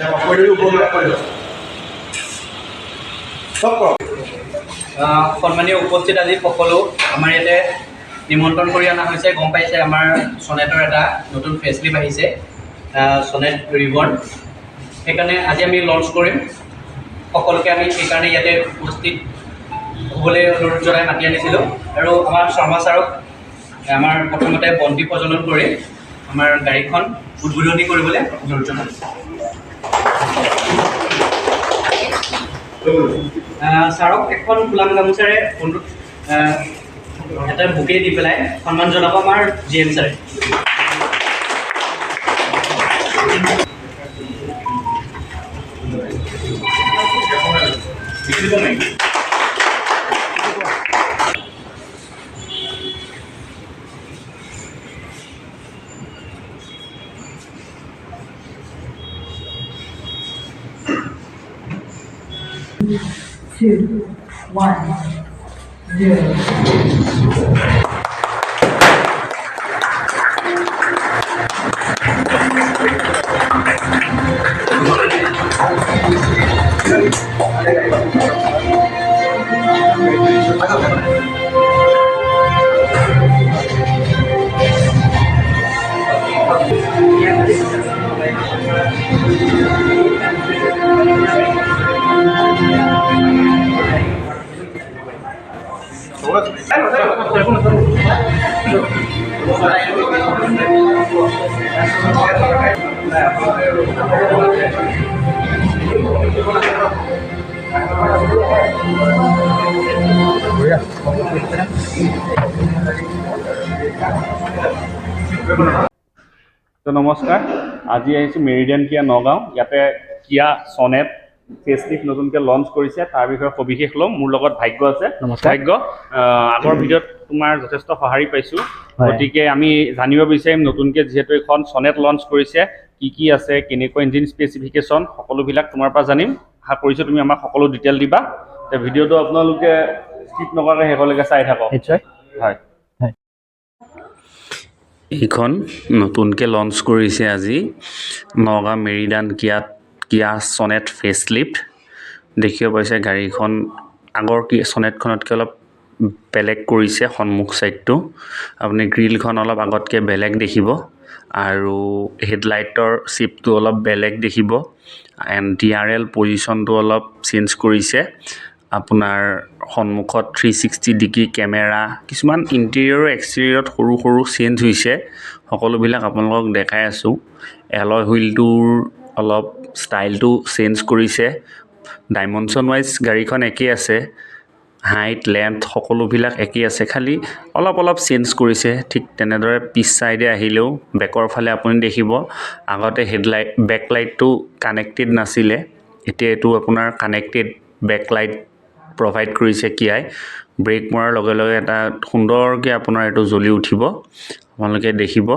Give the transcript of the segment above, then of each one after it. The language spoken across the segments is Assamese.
চব কৰক। সন্মানীয় উপস্থিত আজি সকলো আমাৰ ইয়াতে নিমন্ত্ৰণ কৰি অনা হৈছে। গম পাইছে, আমাৰ চনেটৰ এটা নতুন ফেচলিফ্ট আহিছে, চনেট ৰিবৰ্ণ। সেইকাৰণে আজি আমি লঞ্চ কৰিম। সকলোকে আমি সেইকাৰণে ইয়াতে উপস্থিত হ'বলৈ অনুৰোধ জনাই মাতি আনিছিলোঁ। আৰু আমাৰ শৰ্মা ছাৰক আমাৰ প্ৰথমতে বন্তি প্ৰজ্বলন কৰি আমাৰ গাড়ীখন উদ্বোধনী কৰিবলৈ অনুৰোধ জনাইছোঁ। ছাৰক এখন ফুলাম গামোচাৰে অনুৰোধ, এটা বুকে দি পেলাই সন্মান জনাব আমাৰ জি এম ছাৰে। Two, one, zero. তো নমস্কাৰ, আজি আহিছোঁ মেৰিডিয়ান কিয়া নগাঁও। ইয়াতে কিয়া চনেট ফেচলিফ্ট নতুনকৈ লঞ্চ কৰিছে, তাৰ বিষয়ে সবিশেষ ল'ম। মোৰ লগত ভাগ্য আছে। নমস্কাৰ। ভাগ্য, আগৰ ভিডিঅ'ত তোমাৰ যথেষ্ট সঁহাৰি পাইছোঁ। হয়। গতিকে আমি জানিব বিচাৰিম, নতুনকৈ যিহেতু এইখন চনেট লঞ্চ কৰিছে, কি কি আছে, কেনেকুৱা ইঞ্জিন স্পেচিফিকেশ্যন, সকলোবিলাক তোমাৰ পৰা জানিম। আশা কৰিছোঁ তুমি আমাক সকলো ডিটেইল দিবা। তে ভিডিঅ'টো আপোনালোকে স্কিপ নকৰাকৈ শেষলৈকে চাই থাকক। নিশ্চয়। হয়। এইখন নতুনকৈ লঞ্চ কৰিছে আজি নগাঁও মেৰিডান কিয়াত, কিয়া চনেট ফেচলিফ্ট। দেখিব পাইছে, গাড়ীখন আগৰ কি চনেটখনতকৈ অলপ বেলেগ কৰিছে। সন্মুখ ছাইডটো আপুনি গ্ৰিলখন অলপ আগতকৈ বেলেগ দেখিব আৰু হেডলাইটৰ শ্বেপটো অলপ বেলেগ দেখিব এণ্ড ডিআৰএল পজিশ্যনটো অলপ চেঞ্জ কৰিছে। আপোনাৰ সন্মুখত 360 ডিগ্ৰী কেমেৰা, কিছুমান ইণ্টেৰিয়ৰ এক্সটেৰিয়ৰত সৰু সৰু চেঞ্জ হৈছে, সকলোবিলাক আপোনালোকক দেখাই আছোঁ। এলয় হুইলটোৰ অলপ ষ্টাইলটো চেঞ্জ কৰিছে। ডাইমেনশ্যন ৱাইজ গাড়ীখন একেই আছে, হাইট, লেন্থ সকলোবিলাক একেই আছে, খালি অলপ অলপ চেঞ্জ কৰিছে। ঠিক তেনেদৰে পিছ ছাইডে আহিলেও বেকৰ ফালে আপুনি দেখিব, আগতে হেডলাইট, বেক লাইটটো কানেক্টেড নাছিলে, এতিয়া এইটো আপোনাৰ কানেক্টেড বেক লাইট প্ৰভাইড কৰিছে কিয়াই। ব্ৰেক মৰাৰ লগে লগে এটা সুন্দৰকৈ আপোনাৰ এইটো জ্বলি উঠিব, আপোনালোকে দেখিব।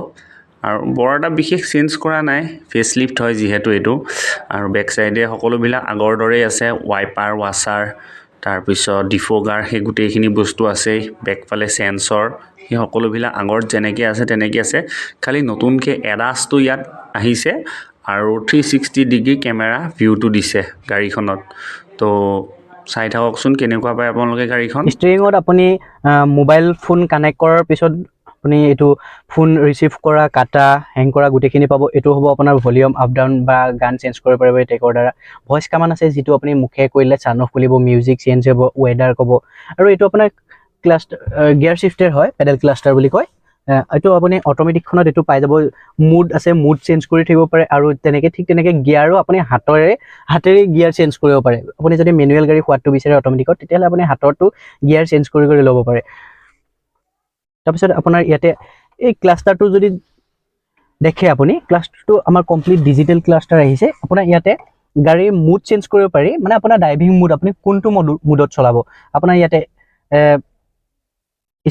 আৰু বৰ এটা বিশেষ চেঞ্জ কৰা নাই, ফেচ লিফ্ট হয় যিহেতু এইটো। আৰু বেক চাইডে সকলোবিলাক আগৰ দৰেই আছে, ৱাইপাৰ, ৱাছাৰ, তাৰপিছত ডিফগাৰ, সেই গোটেইখিনি বস্তু আছেই। বেকফালে চেন্সৰ, সেই সকলোবিলাক আগত যেনেকৈ আছে তেনেকৈ আছে, খালি নতুনকৈ এডাছটো ইয়াত আহিছে আৰু 360 ডিগ্ৰী কেমেৰা ভিউটো দিছে গাড়ীখনত। তো চাই থাককচোন, কেনেকুৱা পায় আপোনালোকে গাড়ীখন। ষ্টিৰিঙত আপুনি মোবাইল ফোন কানেক্ট কৰাৰ পিছত আপুনি এইটো ফোন ৰিচিভ কৰা, কাটা, হেং কৰা গোটেইখিনি পাব। এইটো হ'ব আপোনাৰ ভলিউম আপ ডাউন বা গান চেঞ্জ কৰিব পাৰিব এই টেকৰ দ্বাৰা। ভইচ কামান আছে, যিটো আপুনি মুখে কৰিলে চানৰুফ খুলিব, মিউজিক চেঞ্জ হ'ব, ৱেডাৰ ক'ব। আৰু এইটো আপোনাৰ ক্লাষ্টাৰ গিয়াৰ চিফ্টাৰ হয়, পেডেল ক্লাষ্টাৰ বুলি কয়। এইটো আপুনি অট'মেটিকখনত এইটো পাই যাব। মুড আছে, মুড চেঞ্জ কৰি থাকিব পাৰে। আৰু তেনেকৈ ঠিক তেনেকৈ গিয়াৰো আপুনি হাতেৰে গিয়াৰ চেঞ্জ কৰিব পাৰে। আপুনি যদি মেনুৱেল গাড়ী সোৱাদটো বিচাৰে অট'মেটিকত, তেতিয়াহ'লে আপুনি হাতৰটো গিয়াৰ চেঞ্জ কৰি কৰি ল'ব পাৰে। তাৰপিছত আপোনাৰ ইয়াতে এই ক্লাষ্টাৰটো যদি দেখে আপুনি, ক্লাষ্টাৰটো আমাৰ কমপ্লিট ডিজিটেল ক্লাষ্টাৰ আহিছে। আপোনাৰ ইয়াতে গাড়ীৰ মুড চেঞ্জ কৰিব পাৰি, মানে আপোনাৰ ড্ৰাইভিং মুড, আপুনি কোনটো মুডত চলাব। আপোনাৰ ইয়াতে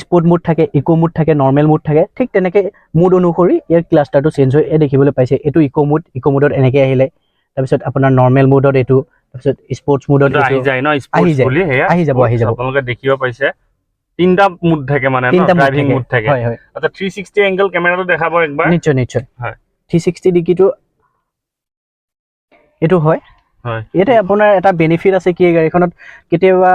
স্পৰ্ট মুড থাকে, ইক' মুড থাকে, নৰ্মেল মুড থাকে। ঠিক তেনেকৈ মুড অনুসৰি ইয়াৰ ক্লাষ্টাৰটো চেঞ্জ হৈ এই দেখিবলৈ পাইছে। এইটো ইক' মুড, ইক' মুডত এনেকৈ আহিলে, তাৰপিছত আপোনাৰ নৰ্মেল মুডত এইটো, তাৰপিছত স্পৰ্টছ মুডত এইটো আহি এইটো যায় ন? আহি স্পৰ্টছ যায়। বুলি সেয়া আহি যাব, আহি যাব। আপোনালোকে দেখিব পাইছে, তিনিটা মুড থাকে মানে, তিনিটা মুড ড্ৰাইভিং থাকে। মুড থাকে। হয়। আচ্ছা, 360 এংগল কেমেৰাটো দেখাব একবাৰ। নিশ্চয়। হয়। 360 ডিগ্ৰীটো এইটো হয়। ইয়াতে আপোনাৰ এটা বেনিফিট আছে কি, এই গাড়ীখনত কেতিয়াবা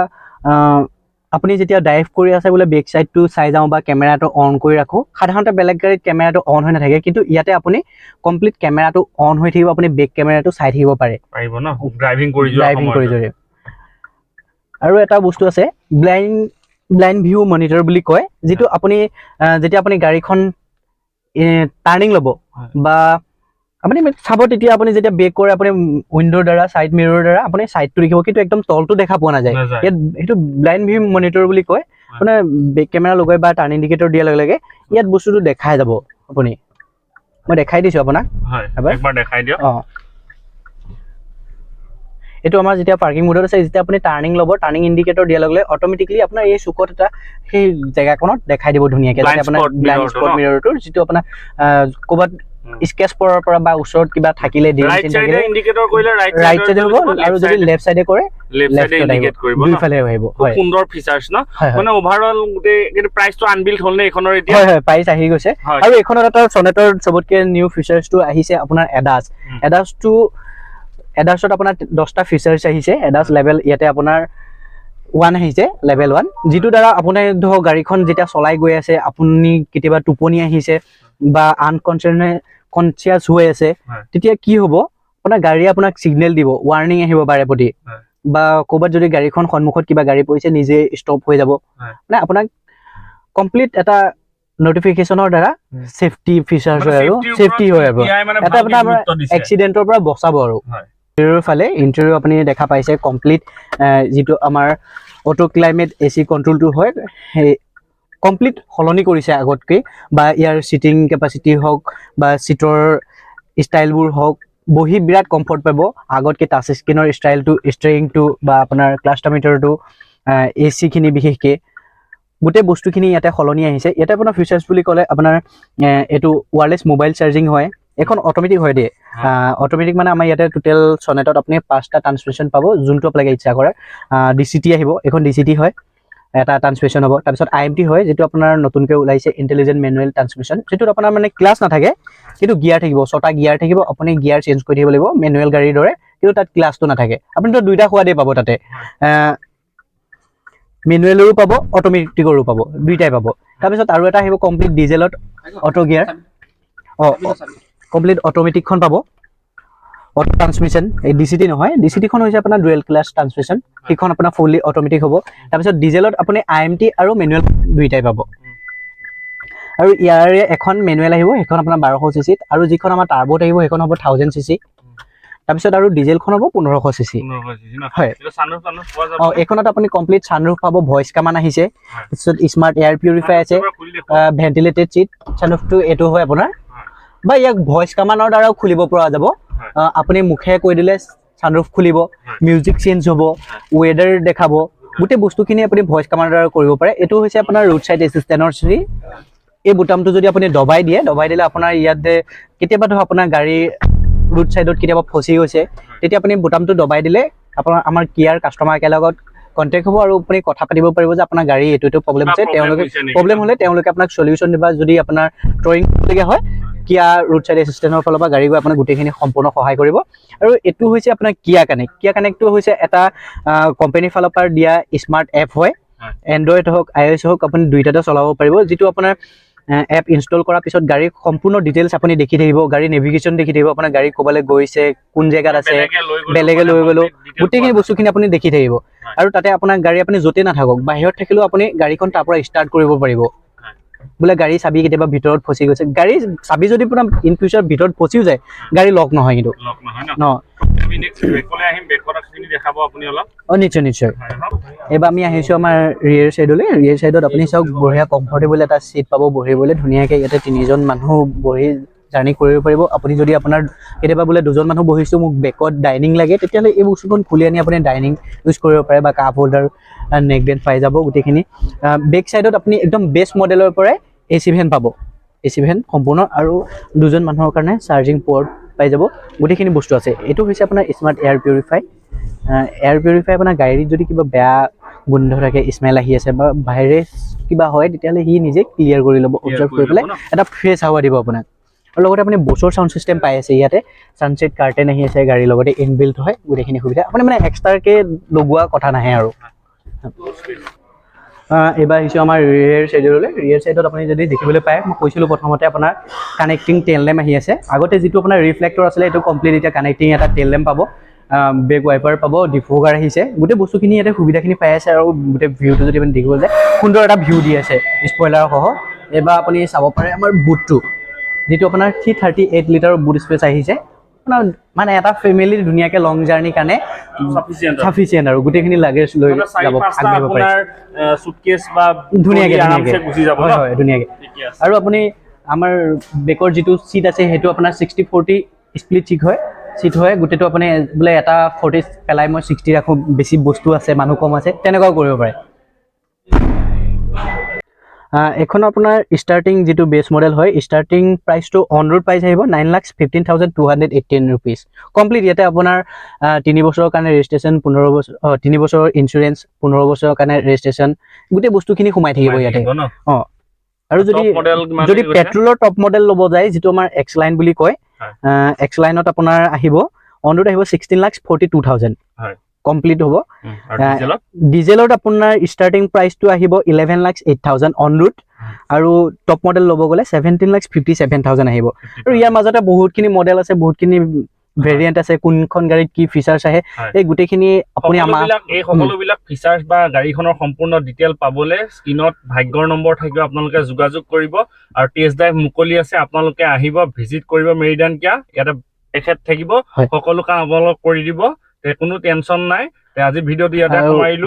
আপুনি যেতিয়া ড্ৰাইভ কৰি আছে, বোলে বেক চাইডটো চাই যাওঁ বা কেমেৰাটো অন কৰি ৰাখোঁ। সাধাৰণতে বেলেগ গাড়ীত কেমেৰাটো অন হৈ নাথাকে, কিন্তু ইয়াতে আপুনি কমপ্লিট কেমেৰাটো অন হৈ থাকিব, আপুনি বেক কেমেৰাটো চাই থাকিব পাৰে। পাৰিব ন, ড্ৰাইভিং কৰি যোৱা ড্ৰাইভিং কৰি সময়ত? যোৱা। আৰু এটা বস্তু আছে, ব্লাইণ্ড ভিউ মনিটৰ বুলি কয়, যিটো আপুনি যেতিয়া আপুনি গাড়ীখন টাৰ্ণিং ল'ব বা আপুনি চাব, তেতিয়া আপুনি যেতিয়া বেক কৰে, আপুনি উইণ্ড'ৰ দ্বাৰা, ছাইড মিৰৰৰ দ্বাৰা আপুনি ছাইডটো দেখিব, কিন্তু একদম তলটো দেখা পোৱা নাযায়। নাযায়। ইয়াত সেইটো ব্লাইণ্ড ভিউ মনিটৰ বুলি কয়। আপোনাৰ বেক কেমেৰা লগাই বা টাৰ্ণ ইণ্ডিকেটৰ দিয়াৰ লগে লগে ইয়াত বস্তুটো দেখাই যাব। আপুনি, মই দেখাই দিছোঁ আপোনাক। এবাৰ? একবাৰ দেখাই দিয়ক। অঁ, এইটো আমাৰ যেতিয়া পাৰ্কিং মোডত আছে, যেতিয়া আপুনি টাৰ্ণিং ল'ব, টাৰ্ণিং ইণ্ডিকেটৰ দিয়াৰ লগে লগে অট'মেটিকলি আপোনাৰ এই চুকত এটা সেই জেগাকণত দেখাই দিব ধুনীয়াকৈ, যাতে Blind আপোনাৰ spot blind mirror টো স্পট ন? মিৰৰটোৰ যিটো আপোনাৰ ক'ৰবাত স্ক্ৰেচ পৰাৰ পৰা বা ওচৰত কিবা থাকিলে, ডেন ৰাইট চেন চাইডে থাকিলে ইণ্ডিকেটৰ কৰিলে ৰাইট ৰাইট চাইডে হ'ব আৰু যদি লেফ্ট চাইডে কৰে, লেফ্ট চাইডে লেফ্টত আহিব। ইণ্ডিকেট কৰিব ন? দুইফালে আহিব। খুব হয়। সুন্দৰ ফিচাৰ্ছ ন? হয়। মানে অভাৰঅল গোটেই, কিন্তু প্ৰাইচটো আনভিল হ'ল নে এইখনৰ এতিয়া? হয়, প্ৰাইচ আহি গৈছে। আৰু এইখনত এটা চনেটৰ চবতকে নিউ ফিচাৰ্ছটো আহিছে আপোনাৰ এডাছ। এডাছত আপোনাৰ 10টা ফিচাৰ্ছ আহিছে। এডাছ লেভেল ইয়াতে আপোনাৰ 1 আহিছে, লেভেল 1, যিটো দ্বাৰা আপুনি ধৰক গাড়ীখন যেতিয়া চলাই গৈ আছে, আপুনি কেতিয়াবা টোপনি আহিছে বা আনকনচিয়াছ কনচিয়াছ হৈ আছে, তেতিয়া কি হ'ব, আপোনাৰ গাড়ীয়ে আপোনাক ছিগনেল দিব, ৱাৰ্ণিং আহিব বাৰে প্ৰতি, বা ক'ৰবাত যদি গাড়ীখন সন্মুখত কিবা গাড়ী পৰিছে, নিজে ষ্টপ হৈ যাব। মানে আপোনাক কমপ্লিট এটা নটিফিকেশ্যনৰ দ্বাৰা ছেফটি ফিচাৰ্ছ হয় আৰু ছেফটি হয় আৰু মানে এটা ভালকে আপোনাৰ গুৰুত্ব দিছে। এক্সিডেণ্টৰ পৰা বচাব আৰু। ইণ্টেৰিয়ৰ ফালে, ইণ্টেৰিয়ৰ আপুনি দেখা পাইছে কমপ্লিট যিটো আমাৰ অটো ক্লাইমেট এ চি কণ্ট্ৰলটো হয়, সেই কমপ্লিট সলনি কৰিছে আগতকৈ, বা ইয়াৰ চিটিং কেপাচিটি হওক বা চিটৰ ষ্টাইলবোৰ হওক, বহি বিৰাট কমফৰ্ট পাব আগতকৈ। টাচ স্ক্ৰীনৰ ষ্টাইলটো, ষ্টেৰিংটো বা আপোনাৰ ক্লাষ্টাৰ মিটাৰটো, এ চিখিনি, বিশেষকৈ গোটেই বস্তুখিনি ইয়াতে সলনি আহিছে। ইয়াতে আপোনাৰ ফিচাৰ্ছ বুলি ক'লে আপোনাৰ এইটো ৱায়াৰলেছ মোবাইল চাৰ্জিং হয়। এইখন অট'মেটিক হয় দেই। অট'মেটিক মানে আমাৰ ইয়াতে টোটেল চনেটত আপুনি পাঁচটা ট্ৰান্সমিশ্যন পাব, যোনটো আপোনালোকে ইচ্ছা কৰে। ডিচিটি আহিব, এইখন ডিচিটি হয়, এটা ট্ৰান্সমিশ্যন হ'ব। তাৰপিছত আইএমটি হয়, যিটো আপোনাৰ নতুনকৈ ওলাইছে, ইণ্টেলিজেণ্ট মেনুৱেল ট্ৰান্সমিশ্যন, যিটোত আপোনাৰ মানে ক্লাছ নাথাকে, কিন্তু গিয়াৰ থাকিব, ছটা গিয়াৰ থাকিব। আপুনি গিয়াৰ চেঞ্জ কৰি থাকিব লাগিব মেনুৱেল গাড়ীৰ দৰে, কিন্তু তাত ক্লাছটো নাথাকে। আপুনিতো দুইটা সোৱাদেই পাব তাতে, মেনুৱেলৰো পাব, অট'মেটিকৰো পাব, দুইটাই পাব। তাৰপিছত আৰু এটা আহিব কমপ্লিট ডিজেলত অট' গিয়াৰ, অঁ, কমপ্লিট অট'মেটিকখন পাব, অট' ট্ৰান্সমিশ্যন। এই ডিচিটি নহয়, ডিচিটিখন হৈছে আপোনাৰ ডুৱেল ক্লাছ ট্ৰান্সমিশ্যন, সেইখন আপোনাৰ ফুল্লি অট'মেটিক হ'ব। তাৰপিছত ডিজেলত আপুনি আইএমটি আৰু মেনুৱেল দুইটাই পাব। আৰু ইয়াৰে এখন মেনুৱেল আহিব, সেইখন আপোনাৰ 1200 চি চিত, আৰু যিখন আমাৰ টাৰ্বত আহিব, সেইখন হ'ব 1000 চি চি। তাৰপিছত আৰু ডিজেলখন হ'ব 1500 চি চি। 1500 চি চি ন? হয়। এইটো চানৰুফ তানৰুফ পোৱা যাব? অঁ, এইখনত আপুনি কমপ্লিট ছানৰুফ পাব, ভইচ কামান আহিছে। তাৰপিছত স্মাৰ্ট এয়াৰ পিউৰিফাই আছে। এবাৰ খুলি দেখুৱাওক। ভেণ্টিলেটেড চিট, ছানৰুফটো এইটো হয় আপোনাৰ, বা ইয়াক ভইচ কামানৰ দ্বাৰাও খুলিব পৰা যাব। আপুনি মুখেৰে কৈ দিলে ছানৰুফ খুলিব, মিউজিক চেঞ্জ হ'ব, ৱেডাৰ দেখাব, গোটেই বস্তুখিনি আপুনি ভইচ কামানৰ দ্বাৰা কৰিব পাৰে। এইটো হৈছে আপোনাৰ ৰোড চাইড এছিষ্টেণ্টৰ শ্ৰী এই বুটামটো যদি আপুনি দবাই দিয়ে, দবাই দিলে আপোনাৰ ইয়াত যে কেতিয়াবা ধৰক আপোনাৰ গাড়ী ৰোড চাইডত কেতিয়াবা ফচি গৈছে, তেতিয়া আপুনি বুটামটো দবাই দিলে আপোনাৰ আমাৰ কিয়াৰ কাষ্টমাৰ কেয়াৰ লগত কণ্টেক্ট হ'ব আৰু আপুনি কথা পাতিব পাৰিব যে আপোনাৰ গাড়ী এইটো এইটো প্ৰব্লেম কিবা হৈছে। problem তেওঁলোকে হৈছে নেকি? প্ৰব্লেম হ'লে তেওঁলোকে আপোনাক চলিউশ্যন দিব। যদি আপোনাৰ টয়িং কৰিবলগীয়া হয়, কিয়া ৰোড চাইড এছিষ্টেণ্টৰ ফালৰ পৰা গাড়ী গৈ আপোনাক গোটেইখিনি সম্পূৰ্ণ সহায় কৰিব। আৰু এইটো হৈছে আপোনাৰ কিয়া কানেক্ট। কিয়া কানেক্টটো হৈছে এটা কোম্পানীৰ ফালৰ পৰা দিয়া স্মাৰ্ট এপ হয়। এণ্ড্ৰইড হওক, আই অ' এছ হওক, আপুনি দুইটাতে চলাব পাৰিব, যিটো আপোনাৰ এপ ইনষ্টল কৰাৰ পিছত গাড়ীৰ সম্পূৰ্ণ ডিটেইলছ আপুনি দেখি থাকিব, গাড়ী নেভিগেশ্যন দেখি থাকিব, আপোনাৰ গাড়ী ক'ৰবালৈ গৈছে, কোন জেগাত আছে, বেলেগে লৈ গ'লেও বেলেগে মানে লৈ গ'লেও complete detail গোটেইখিনি পোৱা বস্তুখিনি আপুনি দেখি থাকিব। আৰু তাতে আপোনাৰ গাড়ী আপুনি য'তে নাথাকক, বাহিৰত থাকিলেও আপুনি গাড়ীখন তাৰ পৰা ষ্টাৰ্ট কৰিব পাৰিব। বোলে গাড়ী চাবি কেতিয়াবা ভিতৰত ফচি গৈছে, গাড়ী চাবি যদি আপোনাৰ ইন ফিউচাৰ ভিতৰত ফচিও যায়, গাড়ী লক নহয় কিন্তু। লক নহয় ন? ন। আমি নেক্সট বেকলৈ আহিম, বেকত খিনি দেখাব আপুনি অলপ। অঁ, নিশ্চয় নিশ্চয়। হয়, আহক। এইবাৰ আমি আহিছোঁ আমাৰ ৰিয়েৰ চাইডলৈ। ৰিয়েৰ চাইডত আপুনি চাওক, বঢ়িয়া কমফৰ্টেবল এটা চিট পাব বহিবলৈ ধুনীয়াকৈ। ইয়াতে তিনিজন মানুহ বহি জাৰ্ণি কৰিব পাৰিব। আপুনি যদি আপোনাৰ কেতিয়াবা বোলে দুজন মানুহ বহিছোঁ, মোক বেকত ডাইনিং লাগে, তেতিয়াহ'লে এই বস্তুখন খুলি আনি আপুনি ডাইনিং ইউজ কৰিব পাৰে বা কাপ হোল্ডাৰ, নেক বেণ্ড পাই যাব গোটেইখিনি। বেক চাইডত আপুনি একদম বেষ্ট মডেলৰ পৰাই এ চি ভেন পাব, এ চি ভেন সম্পূৰ্ণ, আৰু দুজন মানুহৰ কাৰণে চাৰ্জিং পৰ্ট পাই যাব। গোটেইখিনি বস্তু আছে। এইটো হৈছে আপোনাৰ smart air purify. Air purify আপোনাৰ গাড়ীত যদি কিবা বেয়া গোন্ধ থাকে, স্মেল আহি আছে বা ভাইৰাছ কিবা হয়, তেতিয়াহ'লে সি নিজে ক্লিয়াৰ কৰি ল'ব, অবজাৰ্ভ কৰি পেলাই ল'ব ন? এটা ফ্ৰেছ হাৱা দিব আপোনাক। আৰু লগতে আপুনি বছৰ চাউণ্ড চিষ্টেম পাই আছে ইয়াতে। ছানছেট কাৰ্টেন আহি আছে গাড়ীৰ লগতে, ইনবিল্ট হয়। গোটেইখিনি সুবিধা আপুনি মানে এক্সট্ৰাকৈ লগোৱা কথা নাহে। আৰু এইবাৰ আহিছোঁ আমাৰ ৰিয়েৰ চাইডলৈ। ৰিয়েৰ চাইডত আপুনি যদি দেখিবলৈ পায়, মই কৈছিলোঁ প্ৰথমতে আপোনাৰ কানেক্টিং টেল লেম্প আহি আছে। আগতে যিটো আপোনাৰ ৰিফ্লেক্টৰ আছিলে, এইটো কমপ্লিট এতিয়া কানেক্টিং এটা টেল লেম্প পাব, বেক ৱাইপাৰ পাব, ডিফগাৰ আহিছে। গোটেই বস্তুখিনি ইয়াতে সুবিধাখিনি পাই আছে। আৰু গোটেই ভিউটো যদি আপুনি দেখিব যায়, সুন্দৰ এটা ভিউ দি আছে স্পইলাৰসহ। এইবাৰ আপুনি চাব পাৰে আমাৰ বুটটো, যিটো আপোনাৰ 338 লিটাৰৰ বুট স্পেচ আহিছে। আপোনাৰ মানে এটা ফেমিলি ধুনীয়াকৈ লং জাৰ্ণিৰ কাৰণে চাফিচিয়েণ্ট। চাফিচিয়েণ্ট আৰু গোটেইখিনি লাগেজ লৈ মানে চাৰি যাব, পাঁচটা আগবাঢ়িব পাৰে। আপোনাৰ চুটকেছ বা ধুনীয়াকৈ ট্ৰলি আৰামছে ধুনীয়াকৈ গুচি যাব হয়। ন? হয়, ধুনীয়াকৈ। ঠিকে আছে। আৰু আপুনি আমাৰ বেকৰ যিটো চিট আছে, সেইটো আপোনাৰ 60-40 স্প্লিট চিট হয় গোটেইটো। আপুনি বোলে এটা 40 পেলাই মই 60 ৰাখোঁ, বেছি বস্তু আছে, মানুহ কম আছে, তেনেকুৱাও কৰিব পাৰে। এইখন আপোনাৰ ষ্টাৰ্টিং যিটো বেছ মডেল হয়, ষ্টাৰ্টিং প্ৰাইচটো অন ৰোড প্ৰাইচ আহিব ₹9,15,218 complete। ইয়াতে আপোনাৰ 3 বছৰৰ কাৰণে ৰেজিষ্ট্ৰেশ্যন, 15 বছৰ, 3 বছৰৰ ইঞ্চুৰেঞ্চ, 15 বছৰৰ কাৰণে ৰেজিষ্ট্ৰেশ্যন, গোটেই বস্তুখিনি সোমাই থাকিব ইয়াতে। থাকিব ন? অঁ, আৰু যদি টপ মডেল কিমান যদি বুলি কৈছে? পেট্ৰলৰ টপ মডেল ল'ব যায়, যিটো আমাৰ এক্স লাইন বুলি কয়, এক্স লাইনত আপোনাৰ আহিব, অন ৰোড আহিব 16,42,000। কমপ্লিট হ'ব। আৰু ডিজেলত? ডিজেলত আপোনাৰ ষ্টাৰ্টিং প্ৰাইচটো আহিব 11,08,000 on road আৰু টপ মডেল ল'ব গ'লে 17,57,000 আহিব। আৰু ইয়াৰ মাজতে বহুতখিনি মডেল আছে, বহুতখিনি ভেৰিয়েণ্ট আছে, কোনখন গাড়ীত কি ফিচাৰ্ছ আহে, এই গোটেইখিনি আপুনি আমাৰ এই সকলোবিলাক ফিচাৰ্ছ বা গাড়ীখনৰ সম্পূৰ্ণ ডিটেইল পাবলৈ স্ক্ৰীণত ভাগ্যৰ নম্বৰ থাকিব, আপোনালোকে যোগাযোগ কৰিব। আৰু টেষ্ট ড্ৰাইভ মুকলি আছে, আপোনালোকে আহিব, ভিজিট কৰিব মেৰিডান কিয়া। ইয়াতে তেখেত থাকিব, সকলো কাম আপোনালোকক কৰি দিব, তে কোনো টেনশ্যন নাই। তে আজি ভিডিঅ'টো ইয়াতে সামৰিলো।